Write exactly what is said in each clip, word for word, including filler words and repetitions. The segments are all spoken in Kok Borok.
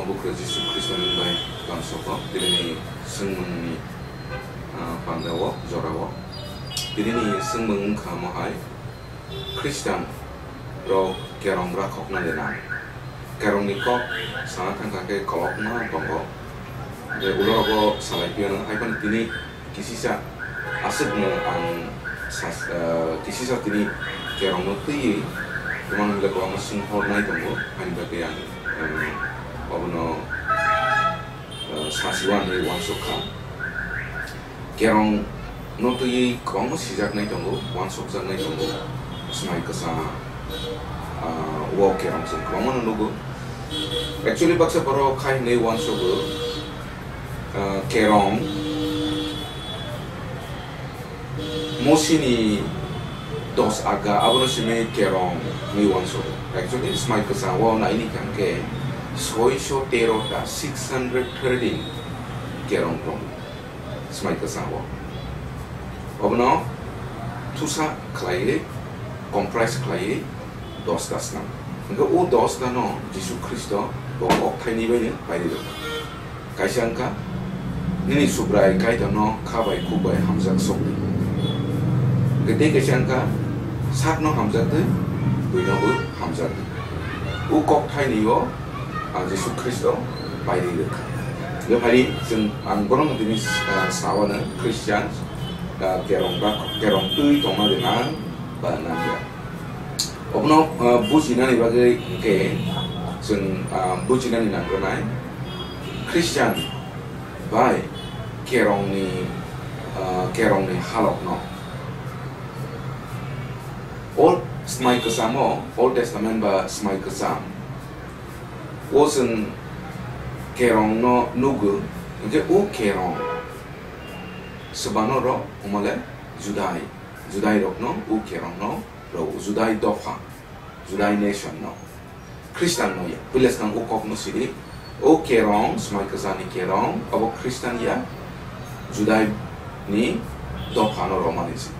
Bukra Jisu Khristoni bai tongsogo, tinini swngmungni, ah, pandao, jorao. Tinini swngmung wngkha omo hai, Khristian rok kerong rakhokna de nang. Kerongni kok sana thangkha khe kolokma tongo. Je ulo rogo salai phiyano, hai phano tini kisisa aswkno ang sas-, ah, kisisa tini kerongno twiwi kwbangma kwbangma swnghornai tongo, ani bagwi ang, um, obono, ah, sasiwani uansuk kha. Kerongno twiwi kwbangma sijaknai tongo, uansukjaknai tongo, swmai kwchang, ah, o kerong chwng kwbangmano nugo. Actually, baksa borok khai hinwi uansugo, ah, kerong Mosini dos aga, abono simi kerong hinwi uansugo. Actually, swmai kwchang o naini hwnkhe soiso tero ta, six hundred thirteen kerong tongo swmai kwchang o. Obono thusa khlaiwi, comprise khlaiwi, dos ta swnam. Hwnkhe o dos ta no Jisu Khristo bo kok thaini bai no pairi rwkha. Kaisa wngkha, nini Subrai Kaitorno kha bai khuk bai hamjak sok di. Hwnkhe tei kaisa wngkha, sakno hamjak di, buinobo hamjak di. O kok thaini o ang Jisu Khristo pairi rwkha. Hwnkhe phai chwng ang bono tini, ah, sao no Christian, ah, kerong ba kerong twi tongna de nang ba nang ya. Obono, ah, bujinani bagwi hwnkhe chwng, ah, bujinani nangkuknai Christian bai kerongni, ah, kerongni halokno. Old Swmai Kwchamo, Old Testament ba Swmai Kwcham, o chwng kerongno nugo, hwnkhe o kerong swbano rok omole Judai, Judairokno o kerongno rw-, Judai dopha, Judai nation no, Christian no ya. Puila swkang o kok no sidi, o kerong, Swmai Kwchani kerong, abo Christian ya, Judai ni dopha no romani se.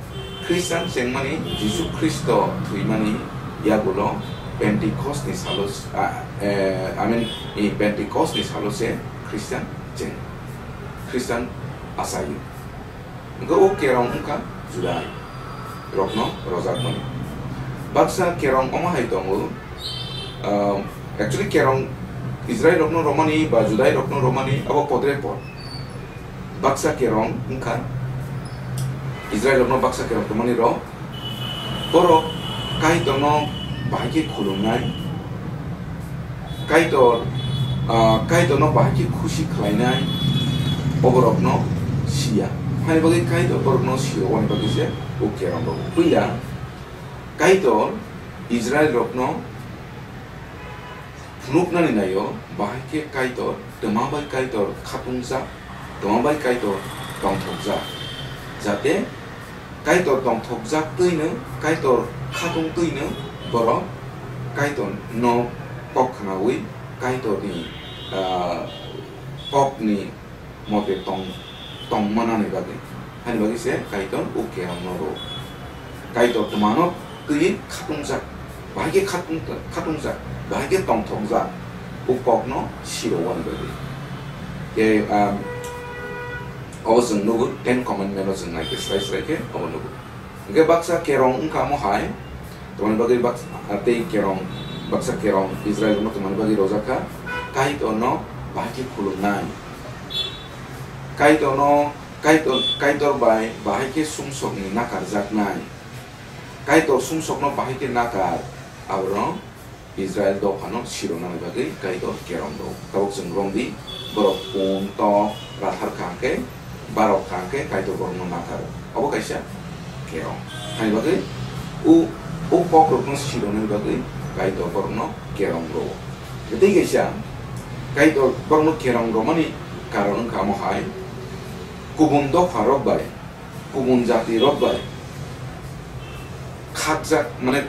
Christian chengmani Jisu Khristo thwimani yagulo Pentecost ni salo, ah, eh, I mean, i Pentecost ni salo se Christian cheng, Christian achaio. Hwnkhe o kerong wngkha Judai rokno rojakmani. Baksa kerong omo hai tongo, ah, actually kerong Israel rokno romani ba Judai rokno romani abo podre pod. Baksa kerong wngkha Israel rokno baksa kerong tongmani rok, borok Kaitorno bahai khe khulumnai, Kaitor, ah, Kaitorno bahai khe khusi khlainai, oborokno siya. Haini bagwi Kaitor borokno sirokmani bagwi se o kerong rok. Puila Kaitor Israel rokno phunuknani naio, bahai khe Kaitor, twma bai Kaitor khatungjak, twma bai Kaitor tongthokjak. Jate Kaitor tongthokjak twino, Kaitor khatung twino borok Kaitorno kok khnaui Kaitorni, ah, kokni mote tong, tong manani bagwi. Hani bagwi se Kaitor o kerongno rwo. Kaitor twmano twiwi khatungjak, bahai khe khatung-, khatungjak, bahai khe tongthokjak, o kokno sirowani bagwi. Tei, um, obo chwng nugo, Ten Commandment-o chwng nai khe srai srai khe obo nugo. Hwnkhe baksa kerong wngkha omo hai, twmani bagwi bak-, tei kerong, baksa kerong Israel-no twmani bagwi rojak kha, Kaitorno bahai khe khulumnai. Kaitorno, Kaitor, Kaitor bai bahai khe sumsokni nakarjaknai. Kaitor sumsokno bahai khe nakar, abono Israel dophano sironani bagwi Kaitor kerong rw. Tabuk chwng romdi, borok pun, tok, rathar kha hwnkhe, barok kha hwnkhe Kaitor borokno nakaro. Obo kaisa kerong. Hani bagwi o, o kokrokno sironani bagwi Kaitor borokno kerong rwo. Tei kaisa Kaitor borokno kerong rwmani karon wngkha omo hai, kubun dopharok bai, kubun jatirok bai khakjak, mane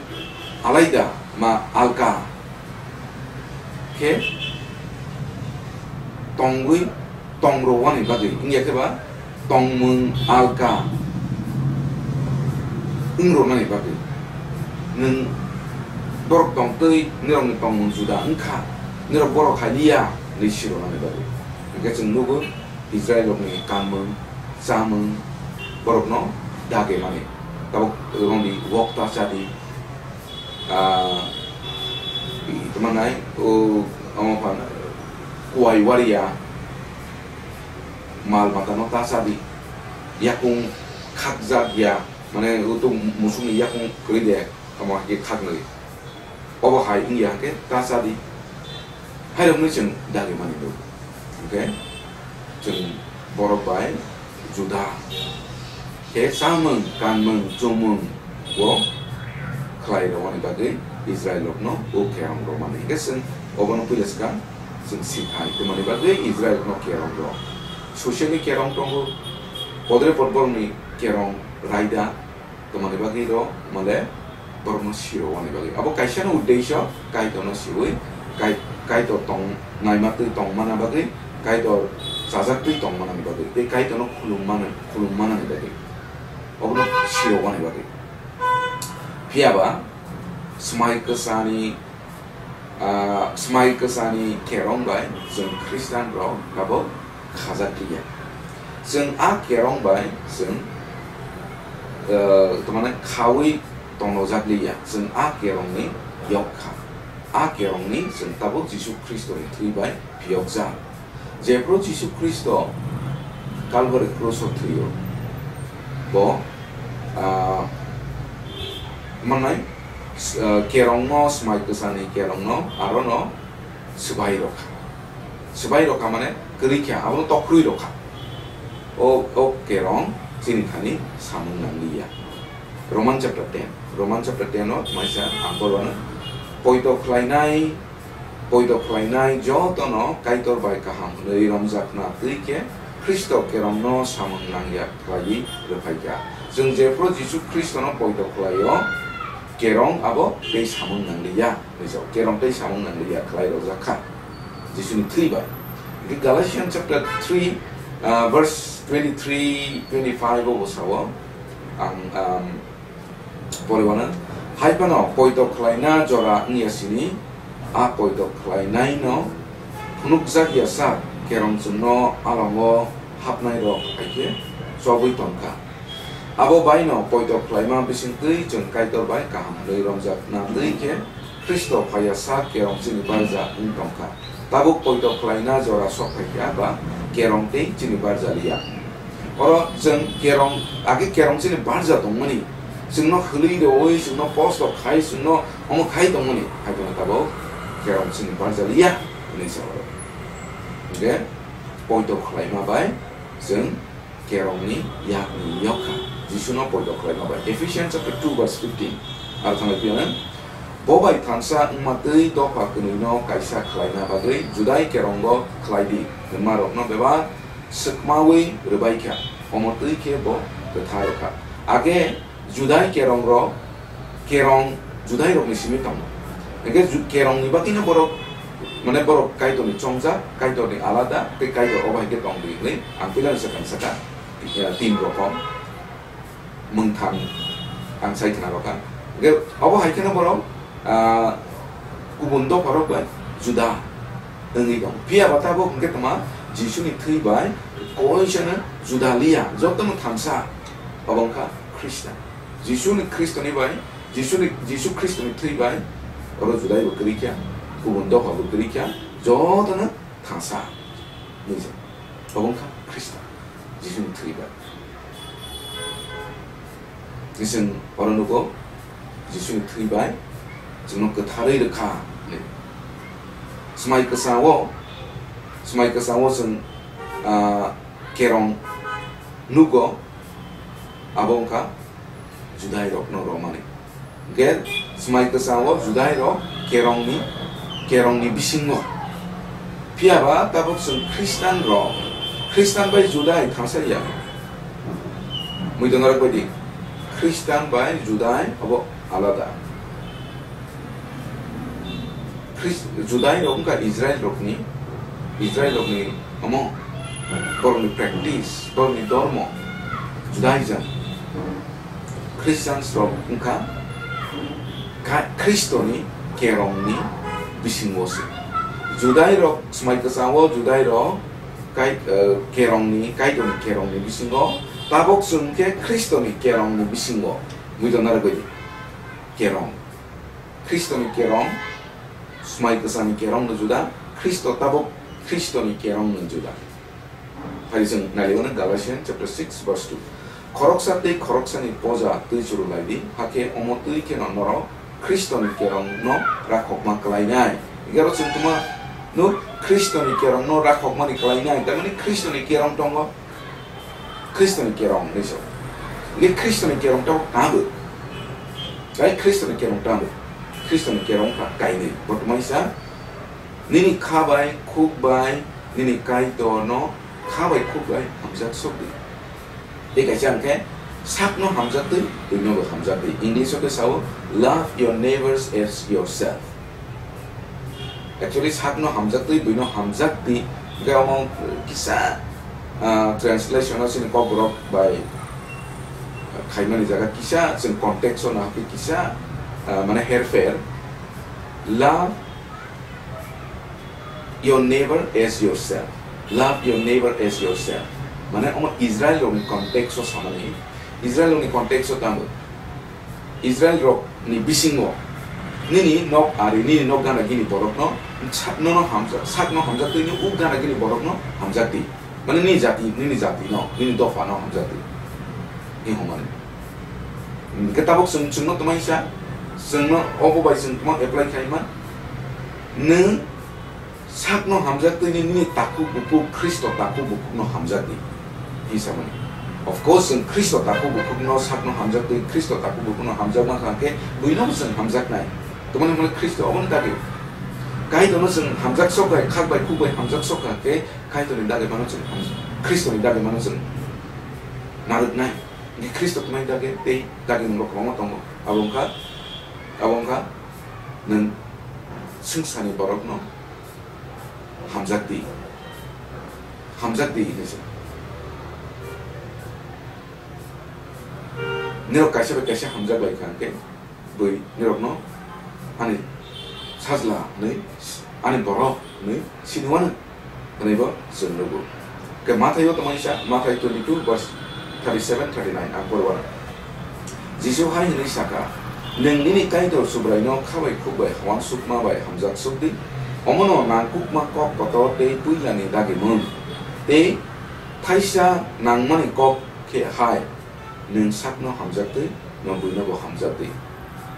alaida ma alka khe tongwi tongrowani bagwi, wngya khe ba tongmung alka wngronani bagwi. Nwng borok tongtwi nirokni tongmung juda wngkha, nirok borok hai liya. Hwnwi siroknani bagwi. Hwnkhe chwng nugo Israilrokni kanmung, chamung borokno dage mani. Tabuk rwngdi wok ta chadi, ah, tamo nai, o, omo phan, kuai wariya, mal matano ta chadi, yakung khakjak ya, mane o to musukni yakung kwrwi de, omo hai khe khaknwi. Obo hai wngya hwnkhe ta chadi. Hairokno chwng dagimani do. Hwnkhe chwng borok bai juda khe chamung, kanmung, chumung bo khlai rwmani bagwi Israilrokno o kerong rwmani. Hwnkhe chwng obono puila swkang chwng siphai tongmani bagwi Israilrokno kerong rw. Socially kerong tongo, podre podborni kerong raida, tongmani bagwi rw male borokno sirokmani bagwi. Abo kaisano uddesyo Kaitorno siwi, Kai-, Kaitor tong naima twi tongmana bagwi, Kaitor chajak twi tongmanani bagwi, tei Kaitorno khulum mani, khulum manani bagwi. Obono sirokmani bagwi. Phiya ba swmai kwchani, ah, swmai kwchani kerong bai chwng Khristian rok tabuk khajak liya. Chwng a kerong bai chwng, ah, tamani khaui tongjak liya. Chwng a kerongni yok kha. A kerongni chwng tabuk Jisu Khristoni thwi bai phiyokjak. Jephru Jisu Khristo Kalvari krus o thwio, bo, ah, manai, s-, ah, kerongno, swmai kwchani kerongno, arono swbai rokha. Swbai rokha mane kwrwi kha, abono tokrwi rokha. O, o kerong chini thani samung nangliya. Roman chapter ten. Roman chapter ten o maisa ang porwano, poito khlainai, poito khlainai jotono Kaitor bai kaham hwnwi romjakna twi khe Khristo kerongno samung nangya khlaiwi rwphaikha. Chwng jephru Jisu Khristono poito khlaio, kerong abo tei samung nangliya, hwnwi sao. Kerong tei samung nangliya khlai rwjak kha Jisuni thwi bai. Hwnkhe Galatians chapter three, ah, verse twenty-three, twenty-five o bo sao. Ang, um, Poriwano, hai phano poito khlaina jora wngya sini, a poito khlainaino phunukjak ya sak kerongchwngno alongo hapnairok hai khe chobwi tongkha. Abo baino poito khlaima bisingtwi chwng Kaitor bai kaham hwnwi romjakna twi khe Khristo phaiya sak kerong chini barja wng tongkha. Tabuk poito khlaina jora sok phaikha ba kerong tei chini barja liya. Oro chwng kerong, age kerong chini barja tongmani, chwngno hwnwi rwui, chwngno post rok khai, chwngno omo khai tongmani, hai phano tabuk kerong chini barja liya hwnwi sa oro. Hwnkhe poito khlaima bai chwng kerongni yakni yokha Jisuno poito khlaima bai. Ephesians chapter two verse fifteen. Aro thangwi phiyano, bo bai thansa wngma twi dopha kwnwino kaisa khlaina bagwi Judai kerongo khlai di hwnma rokno bebak swkmawi rwbai kha, omo twi khe bo kwthar rw kha. Age Judai kerong rok, kerong Judai rokni simi tongo. Hwnkhe Ju-, kerongni bagwino borok, mane borok Kaitorni chongjak, Kaitorni alada, tei Kaitor obo hai khe tong di hwnwi ang puilano swkang saka, eh, tin rokom, mungtham ang sai khna rokha. Hwnkhe obo hai kheno borok, ah, kubun dopharok bai juda wngwi tongo. Phiya ba tabuk hwnkhe tongma Jisuni thwi bai koisano juda liya, jotono thansa, obo wngkha Khristan. Jisuni Khristoni bai, Jisuni, Jisu Khristoni thwi bai, oro Judai bo kwrwi kha, kubun dopha bo kwrwi kha, jotono thansa. Nijak. Obo wngkha Khristan. Jisuni thwi bai. Chwng oro nugo, Jisuni thwi bai chwngno kwtharwi rwkha hwnwi. Swmai kwchao, swmai kwchao chwng, ah, kerong nugo, abo wngkha Judai rokno romani. Hwnkhe swmai kwchao Judai rok kerongni, kerongni bisingo. Phiya ba tabuk chwng Khristan rok, Khristan bai Judai thangsa ya. Muitu norok bai di. Khristan bai Judai abo alada. Khris-, Judai rok wngkha Israel rokni, Israel rokni omo borokni practice, borokni dormo, Judaism. Christians rok wngkha Kha-, Khristoni kerongni bisingo se. Judai rok, swmai kwchao Judai rok kai-, eh, kerongni, Kaitorni kerongni bisingo, tabok chwng khe Khristoni kerongni bisingo muitongnarogwi di. Kerong. Khristoni kerong, swmai kwchani kerongno juda, Khristo tabok Khristoni kerongno juda. Phai chwng nailaimano Galatians chapter six verse two. Khoroksa tei khoroksani poja twi churulai di, hakhe omo twi kheno norok Khristoni kerongno rakhokma klainai. Hingke aro chwng tuma nuk Khristoni kerongno rakhokmani klainai, tamani Khristoni kerong tongo, Khristoni kerong hinwi sa. Hingke Khristoni kerong tabok tabo. Tei Khristoni kerong tabo. Khristoni kerong kha kainwi. Bo tuma sa, nini kha bai, khuk bai, nini Kaitorno kha bai khuk bai hamjak sok di. Tei kaisa hwnkhe, sakno hamjak twi, buinobo hamjak di. English-o khe sao, "Love your neighbors as yourself." Actually, sakno hamjak twi, buino hamjak di. Hwnkhe omo kisa, ah, translation-o chini Kokborok bai khaimani jaga kisa, chwng context-o nahakhe kisa, ah, mane herpher. Love your neighbor as yourself. Love your neighbor as yourself. Mane omo Israel rokni context o samani. Israel rokni context o tamo. Israel rokni bisingo nini nok ari, nini nok gana gini borokno sa-, nono hamjak, sakno hamjak twi nini uk gana gini borokno hamjak di. Mane nini jati, nini jati no, nini dopha no hamjak di. Ni homani. Hingke tabok chwng, chwngno tuma hisa, chwngno obo bai chwng tuma apply khaima. Nwng sakno hamjak twi nini takhuk bukhuk, Khristo takhuk bukhukno hamjak di. Hisa mani. Of course, chwng Khristo takhuk bukhukno sakno hamjak twi, Khristo takhuk bukhukno hamjak mankha khe, buino chwng hamjaknai. Tumani hwnle Khristo obono dagi. Kaitorno chwng hamjak sok bai, khak bai, khuk bai hamjak sok kha khe, Kaitorni dagi mano chwng hamjak, Khristoni dagi mano chwng narwknai. Hingke Khristo tongmani dagi tei dagi mwngo kwbangma tongo. Abo wngkha, abo wngkha nwng swngcharni borokno hamjak di, hamjak di hinwi sa. Nirok kaisa bai kaisa hamjak lai kha hwnkhe, bui nirokno ani sajla hwnwi, ani borok hwnwi siniwano hwnwibo chwng nugo. Khe Mathaio tongmani sa, Mathai twenty-two verse thirty-seven, thirty-nine ang pori wano. Jisu hai hwnwi saka, "Nwng nini Kaitor Subraino kha bai khuk bai uansukma bai hamjak suk di, omono nangkukma kok kotor tei puilani dagimung, tei thaisa nangmani kok khe hai, nwng sakno hamjak twi, nwng buinobo hamjak di."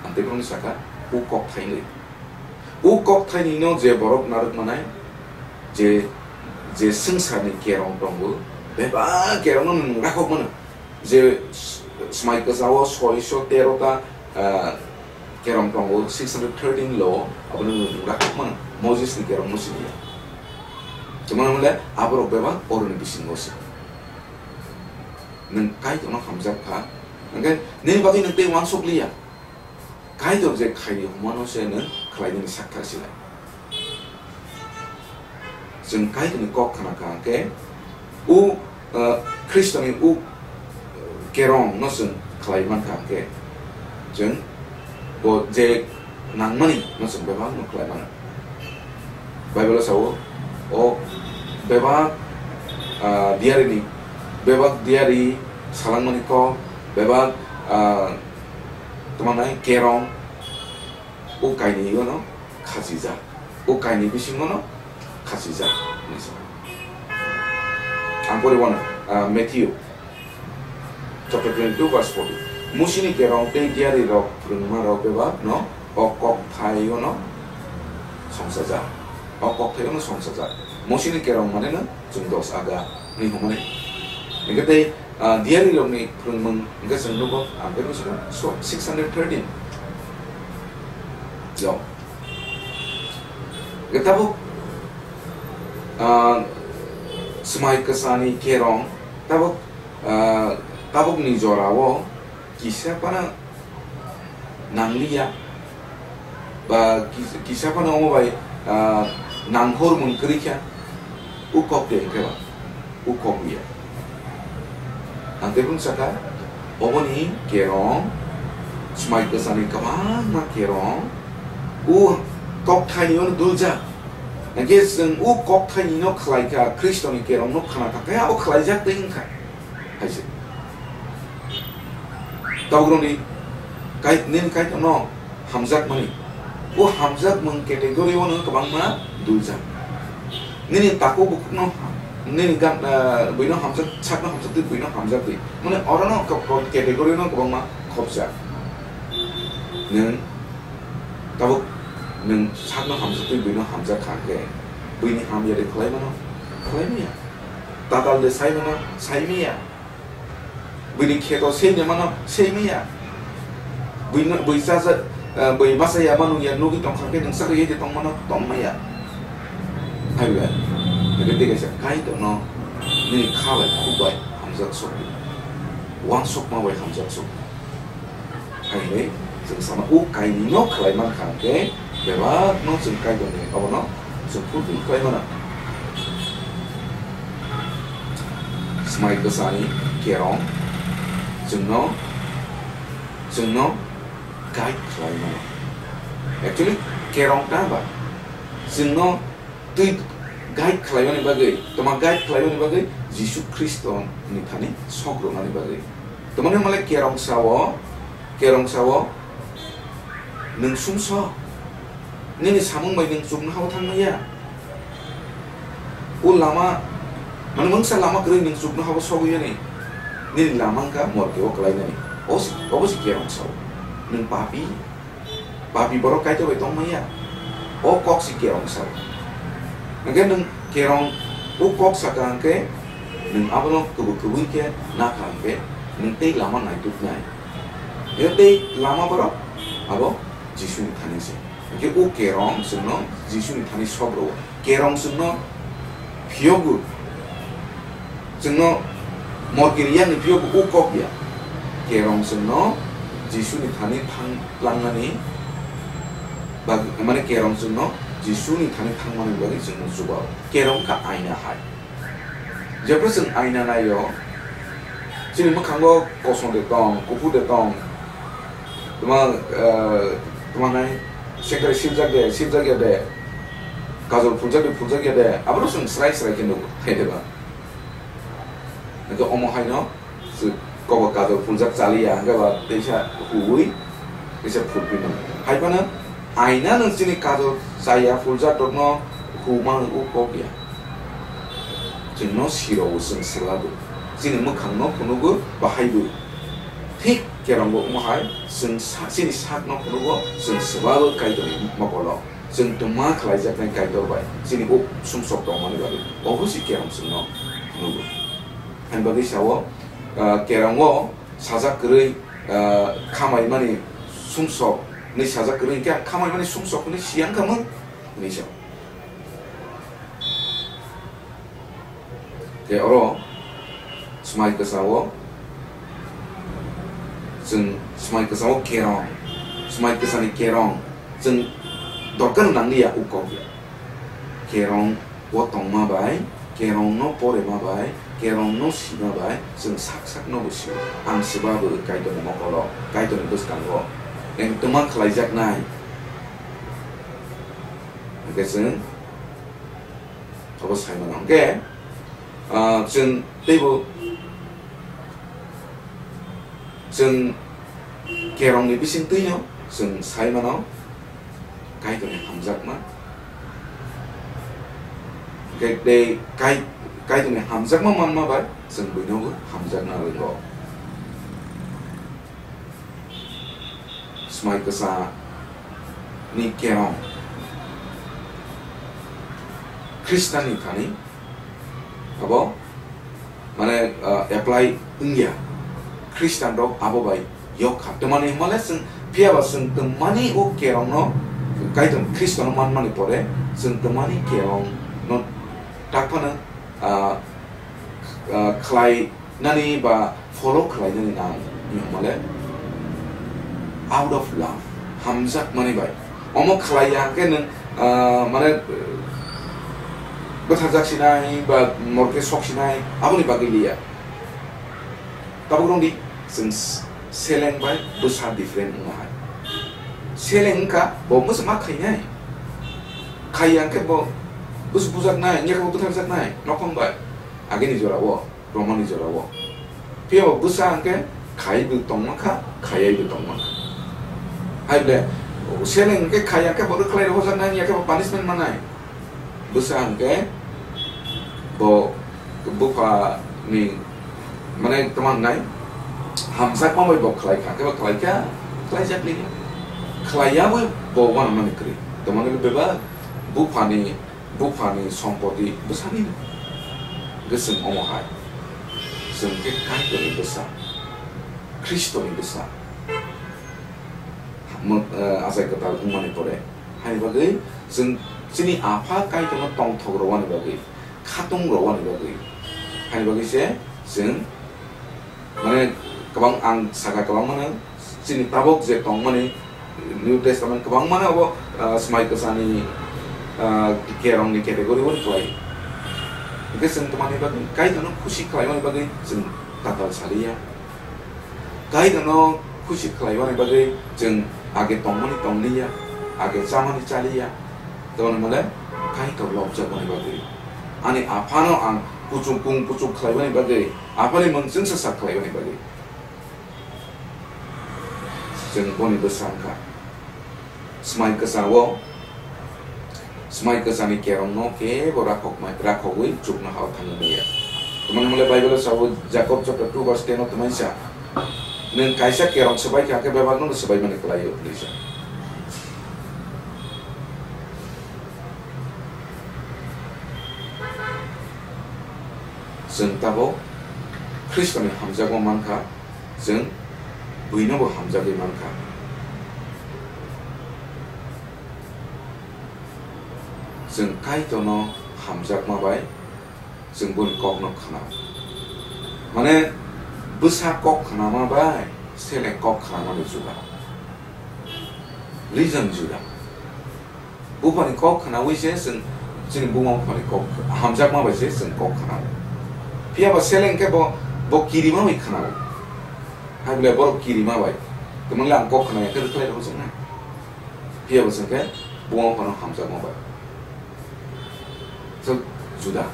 Ang tei borokno saka, "O kok thainwi." O kok thainwino je borok narwk manai, je, je swngcharni kerong tongo, bebak kerongno nwng rakhok mano. Je s-, swmai kwchao soiso tero ta, ah, kerong tongo, six hundred thirteen lo, abono nwng rakhok mano. Moses ni kerongno siniya. Chumano hwnle aborok bebak oroni bisingo se. Nwng Kaitorno hamjak kha, hwnkhe nini bagwi nwng tei uansuk liya. Kaitor je khaini hwnmano se nwng khlainani sakthar silai. Chwng Kaitorni kok khna kha hwnkhe, o, eh, Khristoni o, eh, kerongno chwng khlai man kha hwnkhe, chwng bo je nangmani no chwng bebak no khlai mano. Bible o sao, o bebak, ah, diarini, bebak diari salangmani kok, bebak, ah, tongmani kerong, o kainwi no khachijak, o kainwi bisingo no khachijak hinwi sa. Ang pori wano, ah, Matthew chapter twenty-two verse forty. Musini kerong tei diari rok phwrwngma rok bebak no o kok thaio no songchajak. O kok thaio no songchajak. Musini kerong mane no chwng dos aga ni hwnmani. Hingke tei, ah, diari rok ni phwrwngmung hingke chwng nugo ang khe nugo so six hundred thirteen. Jo. Hingke tabuk, ah, swmai kwchani kerong tabuk, ah, tabukni jorao kisa phano nangliya, ba kis-, kisa phano omo bai, ah, nanghormung kwrwi kha, o kok de hwnkhe ba, o kok ya. Ang tei bwsakha, oboni kerong, swmai kwchani kwbangma kerong, o kok thaini ono duljak. Hwnkhe chwng o kokthaini no khlai kha, Khristoni kerong no khna kha, khe abo khlaijak tei wng kha. Hai se. Tabuk rwdi, kai-, nini Kaitor no hamjakmani. O hamjakmung category o no kwbangma duljak. Nini takhuk bukhuk no, nini gan, ah, buino hamjak, sakno hamjak twi buino hamjak twi. Mane oro no kok-, kok category no kwbangma khopjak. Nwng tabuk nwng sakno hamjak twi buino hamjak kha khe, buini hamya de khlai mano? Khlai maya. Tatal de sai mano? Sai maya. Buini kheto sei de mano? Sei maya. Buino, bui cha cha, eh, bui masa ya manu ya nugwi tong kha khe nwng sakri ye de tong mano? Tong maya. Hai ba, ebe de kaisa Kaitor no nini kha bai khuk bai hamjak sok di. Uansukma bai hamjak sok di. Hai hwnwi chwng sana o kainwi no khlai man kha hwnkhe bebak no chwng Kaitor ni obo no chwng fulfill khlai mano. Swmai kwchani kerong chwngno, chwngno guide khlai mano. Actually, kerong ta ba chwngno twi guide khlaimani bagwi, toma guide khlaimani bagwi Jisu Khristo ni thani sok rwnani bagwi. Tomani male kerong sao, kerong sao, nwng sumsok, nini samung bai nwng chuknohao thang maya. O lama, mane mungsa lama kwrwi nwng chuknohao sogwi yani. Nini lama wngkha morke o kwlainani. O si, obo si kerong sao. Nwng papi, papi borok Kaitor bai tong maya. O kok si kerong sao. Hwnkhe nwng kerong o kok saka hwnkhe nwng abono kubui kubui khe nakha hwnkhe nwng tei lama naituknai. Hwnkhe tei lama borok abo Jisuni thani se. Hwnkhe o kerong chwngno Jisuni thani sok rwo. Kerong chwngno phiyogo, chwngno morkiri yakni phiyogo o kok ya. Kerong chwngno Jisuni thani thang langnani bag-, mane kerong chwngno Jisuni thani thangmani bagwi chwngno chubago. Kerong kha aina hai. Jephru chwng aina naio, chini mwkhango kosom de tong, kuphur de tong, tma, eh, tma nai, sengkrai sibjak de, sibjak ya de, kajol phuljak de, phuljak ya de, abono chwng srai srai khe nugo, hai de ba. Hwnkhe omo haino chwng kobo kajol phuljak chaliya, hwnkhe ba teisa huwi, teisa phulpino. Hai phano aina nwng chini kajol chaya phuljak rokno huma o kok ya. Chwngno siro o chwng swlabo. Chini mwkhangno phunugo bahaibo. Thik kerongo omo hai chwng sa-, chini sakno phunugo chwng swbabo Kaitorni mokolo. Chwng twma khlaijaknai Kaitor bai chini o sumsok tongmani bagwi obo si kerong chwngno nugo. Ani bagwi sao, ah, kerongo sajak kwrwi, ah, khamaimani sumsok hinwi sajak kwrwi hwnkhe ang khamaimani sumsok hinwi siya wngkha mung hinwi sao. Tei oro swmai kwchao, chwng swmai kwchao kerong, swmai kwchani kerong chwng dorkar nangli ya, o kok ya. Kerong o tongma bai, kerong no porema bai, kerong no sima bai, chwng sak sak no bo sio. Ang swba bo Kaitor ni mokolo, Kaitor ni bwskango. Eng twma khlaijaknai. Hwnkhe chwng Obo sai mano. Hwnkhe, ah, chwng teibo, chwng kerongni bisingtwino chwng sai mano, Kaitorni hamjakma. Hwnkhe tei Kai-, Kaitorni hamjakma manma bai chwng buinobo hamjakna rwngo. Swmai kwchani kerong Khristanni thani abo, mane, ah, apply wngya. Khristan rok abo bai yok kha. Twmani hwnmale chwng, phiyaba chwng twmani o kerongno, Kaitor Khristono manmani pore, chwng twmani kerongno tak phano, ah, ah, khlai nani ba follow khlainani nang, hwnmale out of love, hamjakmani bai. Omo khlaiya hwnkhe nwng, ah, mane, bwtharjak sinai ba morke sok sinai, aboni bagwi liya. Tabuk rwngdi, chwng s-, seleng bai bwsa different wngma hai. Seleng wngkha, bo mwchangma khainai. Khaiya hwnkhe bo Bwswk bujaknai, wngya khe bo bwtharjaknai, nokhong bai. Agini jorao, romani jorao. Phiya bo bwsa hwnkhe khaiwi tongma kha, khayaiwi tongma kha. Hai bole, seleng hwnkhe khaya khe bo rwkhlai rohojaknai, wngya khe bo punishment manai. Bwsa hwnkhe bo bupha ni, mane, tamo wngnai, hamjakma bai bo khlai kha, khe bo khlai kha, khlai jak li kha. Khlai ya bo, bo uanamani kwrwi. Tamo wngnai bebak bupha ni, bupha ni sompoti bwsa ni. Hwnkhe chwng omo hai. Chwng khe Kaitor ni bwsa, Khristo ni bwsa. Mo-, eh, achai kwtal wngmani pore. Haini bagwi chwng chini Apha Kaitorno tongthok rwani bagwi, khatung rwani bagwi. Haini bagwi se chwng, mane, kwbang ang saka kwbangmano chini tabuk je tongmani New Testament kwbangmano abo, ah, swmai kwchani, ah, kerongni category o kwlai. Hwnkhe chwng tamani bagwi Kaitorno khusi khlaimani bagwi chwng tatal saliya. Kaitorno khusi khlaiwani bagwi chwng age tongmani tongliya, age chamani chaliya. Tamoni mole Kaitor lobjakmani bagwi. Ani Aphano ang kuchuk kung kuchuk khlaiwani bagwi, Aphani mung chwngsa sak khlaiwani bagwi. Chwng boni bwsa wngkha. Swmai kwchao, swmai kwchani kerongno kebo rakhokmai, rakhogwi chuknohao thangwi manya. Tamoni hwnle Bible-o sao, Jakob chapter two verse ten-o twmai sa, "Nwng kaisa kerong swbai kha khe bebakno swbaimani kwlaio," hwnwi sa. Chwng tabuk Khristoni hamjakma mankha. Chwng buinobo hamjagwi mankha. Chwng Kaitorno hamjakma bai chwng boni kokno khna-o. Mane, bwsa kok khnama bai seleng kok khnamani juda. Reason juda. Buphani kok khnaui se chwng chini buma buphani kok hamjakma bai se chwng kok khnao. Phiya ba seleng khe bo, bo kirima bai khnao. Hai bole borok kirima bai. Kwmang le ang kok khnaya khe rwkhlai rw chwng nai. Phiya ba chwng khe buma buphano hamjakma bai. Chwng juda.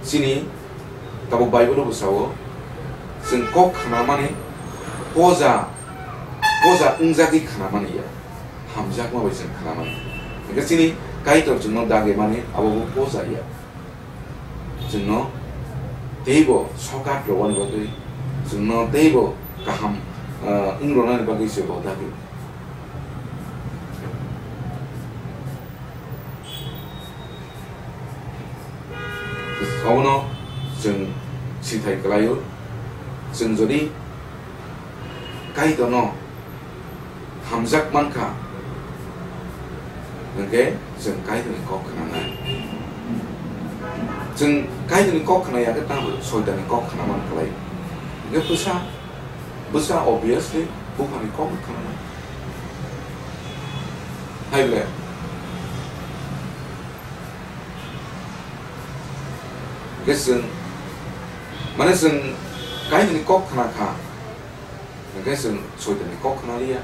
Chini tabuk Bible-o bo sao, chwng kok khnamani poja, poja wngjagwi khnamani ya, hamjakma bai chwng khnamani. Hwnkhe chini Kaitor chwngno dagimani abo bo poja ya. Chwngno teibo sokat rwani bagwi, chwngno teibo kaham, ah, wng rwnani bagwi se bo dagi. Obono chwng sithai kwlaio, chwng jodi Kaitorno hamjak mankha, hwnkhe chwng Kaitorni kok khnanai. Chwng Kaitorni kok khnaya khe tamo Soitanni kok khnaman kwlai. Hwnkhe bwsa, bwsa obviously buphani kok khnanai. Hai ble. Hwnkhe chwng, mane chwng Kaitorni kok khna kha. Hwnkhe chwng Soitanni kok khna liya,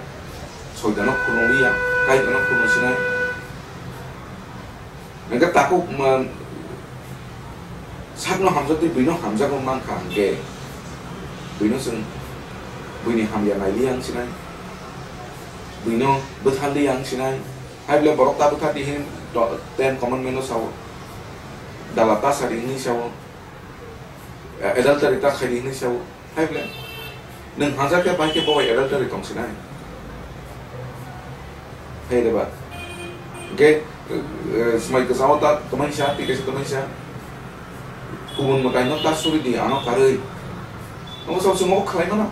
Soitanno khulum liya, Kaitorno khulum sinai. Hwnkhe takhuk ma-, sakno hamjagwi buino hamjakma mankha hwnkhe, buino chwng buini hamya nai liya wng sinai, buino bwthar liya wng sinai. Hai bole borok ta bwthar di hin do-, Ten Commandment-o sao, dala ta sadi hwnwi sao, adultery ta khaidi hwnwi sao. Hai bole, nwng hamjak khe bai khe bo bai adultery tong sinai. Hai reba. Ge, eh, swmai kwchao ta twmai sa, twi kaisa twmai sa. Kubun mwtaino ta suri di, ano karwi. Omo sao chwng obo khlai mano.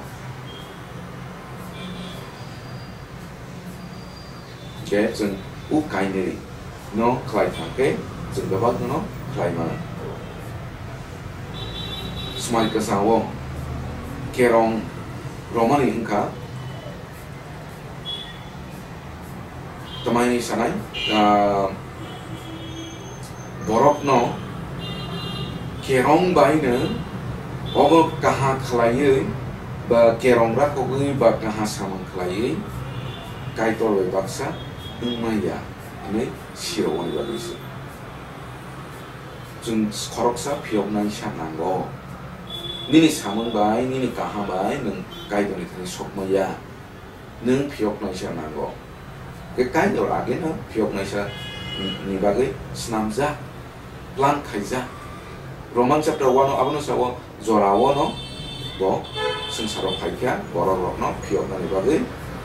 Khe chwng o kainwi no khlai thang khe chwng bebak no khlai mano. Swmai kwchao kerong romani wngkha, twmai sanai, ah, borokno kerong baino obo kaha khlaiwi ba kerong rakhogwi ba kaha samung khlaiwi Kaitor bai baksa wngmaya. hwnwi sirogwni bagwi se. Chwng khoroksa phiyoknaisa nango. Nini samung bai, nini kaham bai nwng Kaitorni thani sokma ya. Nwng phiyoknaisa nango. Khe Kaitor ageno phiyoknaisa ni bagwi snamjak, plan khaijak. Roman chapter one o abono sao, jorao no bo swngcharo phaikha, borok rokno phiyoknani bagwi,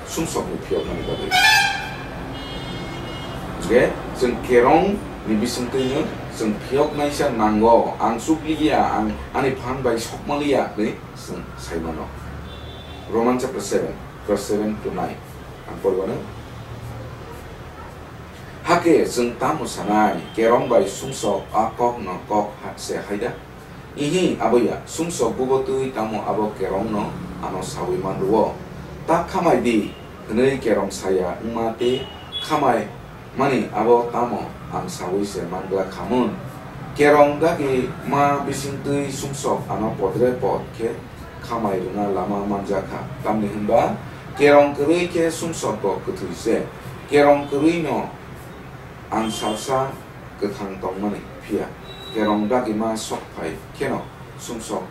sumsokni phiyoknani bagwi. Je chwng kerong ni bisingtwi no chwng phiyoknaisa nango, ang chukliya, ang ani phan bai sokmaliya hwnwi chwng saimano. Roman chapter seven, verse seven to nine. Ang poribano. Hakhe chwng tamo sanai, kerong bai sumsok a kokno kok ha-, se haida? Ihi, aboya, sumsok bubo twi tamo abo kerongno ano saui manrwo? Ta khamai di, hwnwi kerong saya wngma tei khamai mani abo tamo ang saui se manglak khamun? Kerong dagi ma bisingtwi sumsok ano podre pod khe khamai rwna lama manjakha, tamni hwnba kerong kwrwi khe sumsok bo kwthwi se. Kerong kwrwi no ang salsa kwthang tongmani, phiya kerong dagima sok phai kheno sumsok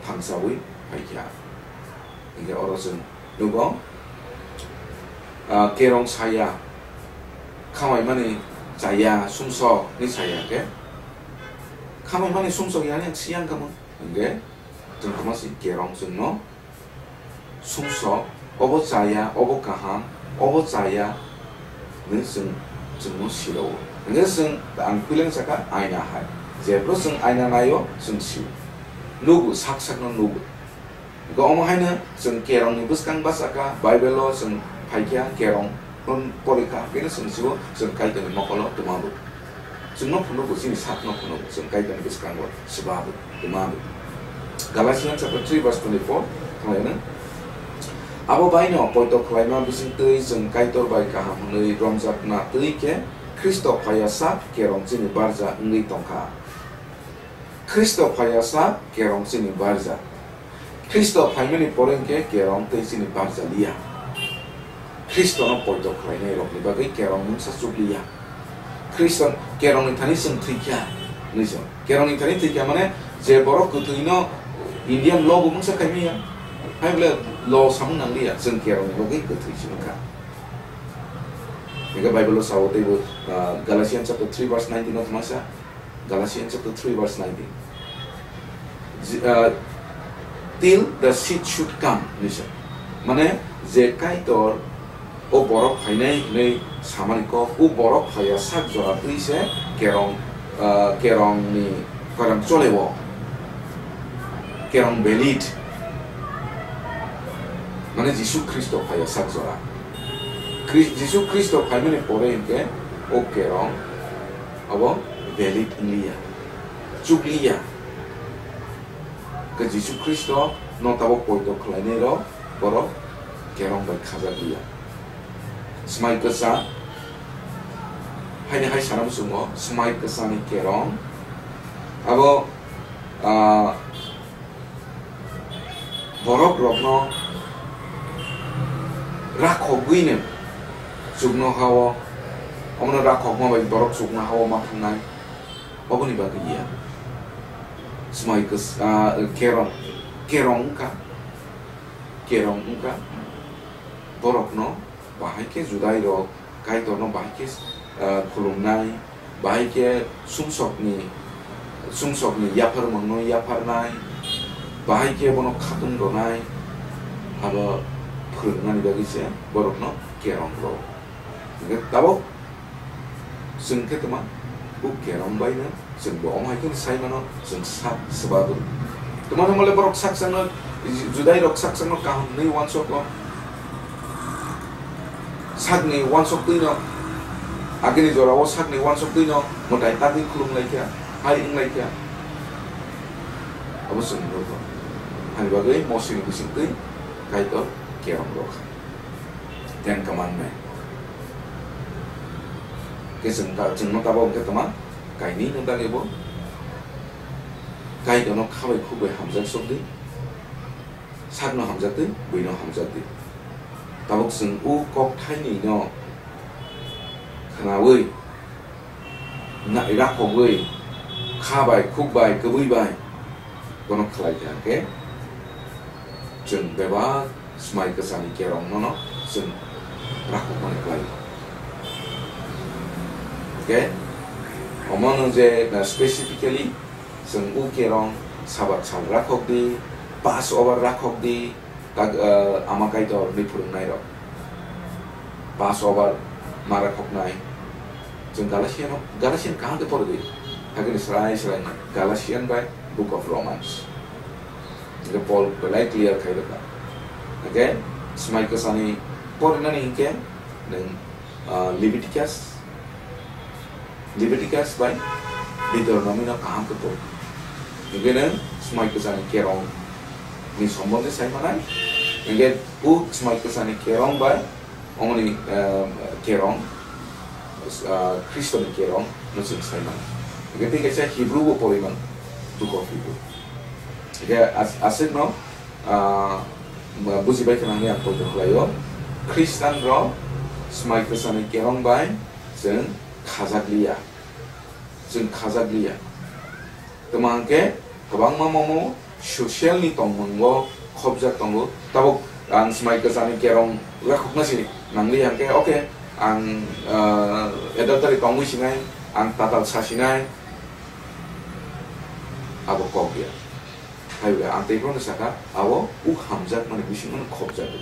thangsaui phaikha. Hinkhe oro chwng nugo, ah, kerong saya, khamai mani chaya, sumsok ni saya khe, khamai mani sumsok yani ang siyang kamo. Hinkhe chwng tongma si kerong chwngno sumsok, obo chaya, obo kaham, obo chaya hwnwi chwng, chwngno sirao. Hinkhe chwng ang puileng saka aina hai. Jephru chwng aina naio, chwng sio. Nugo, sak sakno nugo. Hinkhe omo haino chwng kerongni bwskang bachakha, Bible-o chwng phaikha kerong. Hwn porikha, hwnkhe chwng sio, chwng Kaitorni mokolo twmabo. Chwngno phunugo, chini sakno phunugo, chwng Kaitorni bwskango swbabo, twmabo. Galatians chapter three verse twenty-four, thanglaino. Abo baino poito khlaima bisingtwi chwng Kaitor bai kaham hwnwi romjakna twi khe Khristo phaiya sak kerong chini barja wngwi tongkha. Khristo phaiya sak kerong chini barja. Khristo phaimani pore hwnkhe kerong tei chini barja liya. Khristono poito khlainai rokni bagwi kerong mungsa chukliya. Khristo kerongni thani chwng thwikha, hinwi sa. Kerongni thani thwikha mane je borok kwthwino Indian law bo mungsa khaimaya. Hai bole law samung nangliya, chwng kerongni bagwi kwthwi se wngkha. Hingke Bible o sao teibo, ah, Galatians chapter three verse nineteen o tongmasa. Galatians chapter three verse nineteen. Ji-, ah, "Till the seed should come," hinwi sa. Mane, je Kaitor o borok phainai hinwi samani kok, o borok phaiya sak jora twi se kerong, ah, kerongni, kerong chole o. Kerong valid. Mane Jisu Khristo phaiya sak jora. Khri-, Jisu Khristo phaimani pore hwnkhe o kerong abo valid wngliya, chukliya. Khe Jisu Khristo no tabok poito khlainai rok borok kerong bai khajak liya. Swmai kwsa, haini hai sana muchungo, swmai kwsani kerong. Abo, ah, borok rokno rakhogwino chuknoha-o, omono rakhokma bai borok chuknoha-o ma thangnai, oboni bagwi ya. Swmai kwsa, ah, kerong, kerong wngkha, kerong wngkha, borokno bahai khe Judai rok Kaitorno bahai khe, ah, khulumnai, bahai khe sumsokni, sumsokni yapharmungno yapharnai, bahai khe bono khatung rwnai, abo phwrwngmani bagwi se borokno kerong rw. Hingkhe tabuk chwng khe tongma, o kerong baino chwng bo omo hai kheno sai mano, chwng sak swbago. Tongma tongma le borok sak sakno, Judai rok sak sakno kaham hwnwi uansukgo. Sakni uansuk twino, agini jorao sakni uansuk twino mwtai tagwi khulum laikha, hai wng laikha. Abo chwng nukgo. Hani bagwi Mosini bisingtwi Kaitor kerong rwkha. Ten Commandment. Khe chwng ta-, chwngno tabok hwnkhe tongma, kainwino dagwi bo Kaitorno khabai khukbai hamjak sokdi, sakno hamjakdi, buino hamjakdi. Tabok chwng o kok thainwino Nawi, na-, rakhogwi, kha bai, khuk bai, kwbwi bai, bono khlai kha hwnkhe, chwng bebak swmai kwchani kerongno no chwng rakhokmani khlai. Okay? Omo nwng je, na, specifically chwng u kerong Sabat sal rakhok di, Passover rakhok di, kag-, eh, Ama Kaitor ni phwrwngnairok. Passover ma rakhoknai. Chwng Galatian, Galatian kaham khe pori di. Hakhe ni srai srai Galatian bai Book of Romans. Hingke Paul belai clear khai rwkha. Hingke swmai kwchani porinani hingke nwng, ah, Leviticus, Leviticus bai Deuteronomy no kaham khe pori. Hingke nwng swmai kwchani kerong ni sombonde sai manai. Hingke o swmai kwchani kerong bai omoni, ah, kerong, ah, Khristo ni kerong no chwng sai manai. Hingke tei kaisa Hebrew bo pori man, Book of Hebrew. Hingke as-, aswk no, ah, bujibai khna hwnwi ang poito khlaio. Khristan rok swmai kwchani kerong bai chwng khajak liya. Chwng khajak liya. Tamo hwnkhe kwbangma momo social ni tongmungo khobjak tongo. Tabuk ang swmai kwchani kerong rakhokna si nangli hwnkhe, okay, ang, ah, adultery tongwi sinai, ang tatal sa sinai, abo kok ya. Hai bai ang tei bono saka, abo u hamjakmani bisingmano khobjago.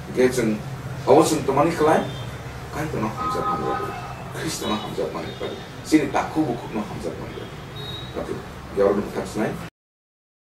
Hingke chwng, abo chwng twmani khlai, Kaitorno hamjakmani bagwi, Khristono hamjakmani bagwi, chini takhu bukhukno hamjakmani bagwi. Tabuk, yaohon mwthang sinai.